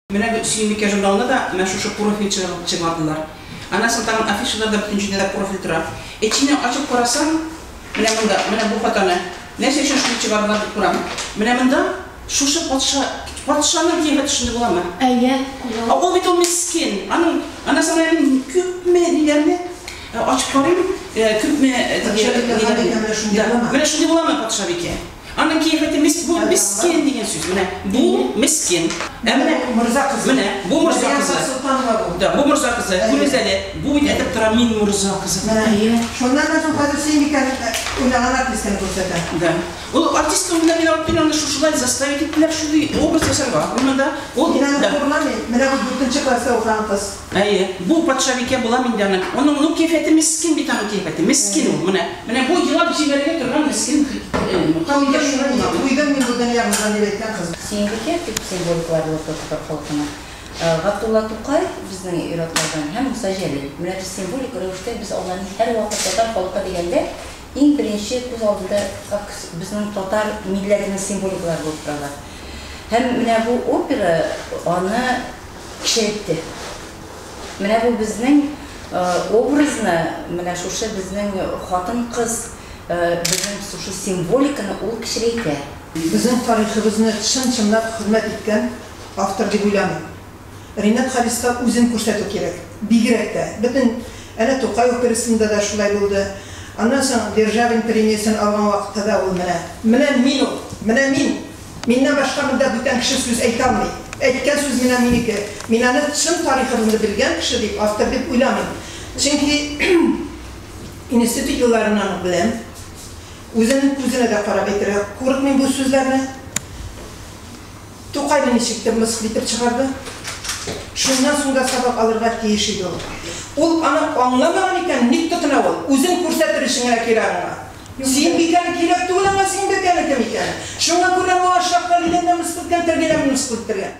Менә бу Сөембикә журналында да менә шушы профиль чыгарып чыгардылар. Аннан соң тагын афишаларда бөтен җирдә дә профиль тора. Эченә ачып карасаң, менә монда, менә бу хатаны нәрсә өчен шуны чыгардылар дип күрәм. Менә монда шушы патша, патшаның кыяфәте шундый буламы? Әйе. Ә ул бит ул мескен. Аның, аннан соң менә мин күпме ниләрне ачып карыйм, күпме теге Патшабикә, ниләрне. ханбикә менә шундый Да, буламы? менә шундый буламы патшабикә? Аның кыяфәте мис, бу мескен дигән сүз. Менә бу мескен. Ә менә Морза кызы. Менә бу морза Мәрьям кызы. Солтанова бу. Да, бу морза кызы. Күрегез әле, бу бит әйтеп тора, мин морза кызы. Менә. Шуннан да соң хәзер Сөембикәне уйнаган артистканы күрсәтә. Да. Ул артистка уйнап мин алып киләм, аны шушылай заставить иттеләр шундый образ ясарга. Ул монда ул Мин аны да. хурламыйм. Менә бу дүртенче класста укыган кыз. Әйе, бу патшабикә була инде аның. Аның ну кыяфәте мескен бит аның кыяфәте. Мескен ул. Менә, менә бу елап җибәрергә торган мескен ханбикә шундый була. Туйдым мин бу дөньягыздан дип әйткән кыз. Сөембикә төп символикалар булып тора татар халкына. Габдулла Тукай безнең ир-атлардан һәм Муса Җәлил. Менә без символик рәвештә без аларны һәрвакыт татар халкы дигәндә иң беренче күз алдында как безнең татар милләтенең символикалары булып торалар. Һәм менә бу опера аны кечерәйтте. Менә бу безнең образны, менә шушы безнең хатын-кыз, безнең шушы символиканы ул кечерәйтә. Безнең тарихыбызны чын-чынлап хөрмәт иткән автор дип уйламыйм. Ринат Хариска үзен күрсәтү кирәк. Бигрәк тә. Бөтен, әнә Тукай операсында да шулай булды. Аннан соң Державин премиясен алган вакытта да ул менә, менә мин ул, менә мин! Миннән башка монда бүтән кеше сүз әйтә алмый. Әйткән сүз менә минеке. Мин аны чын тарихыбызны белгән кеше дип, автор дип уйламыйм. Чөнки институт елларыннан ук беләм. Үзенең күзенә дә карап әйтергә курыкмыйм бу сүзләрне. Тукайны ничектер мыскыл итеп чыгарды. Шуннан соң да сабак алырга тиеш иде ул. Ул аны аңламаган икән, ник тотына ул? Үзен күрсәтер өчен генә кирәк аңа. Сөембикәне кирәк түгел аңа Сөембикәне кем икәне. Шуңа күрә моңа Шаһгалидән дә мыскыл иткән, Тергеләмне мыскыл иттергән.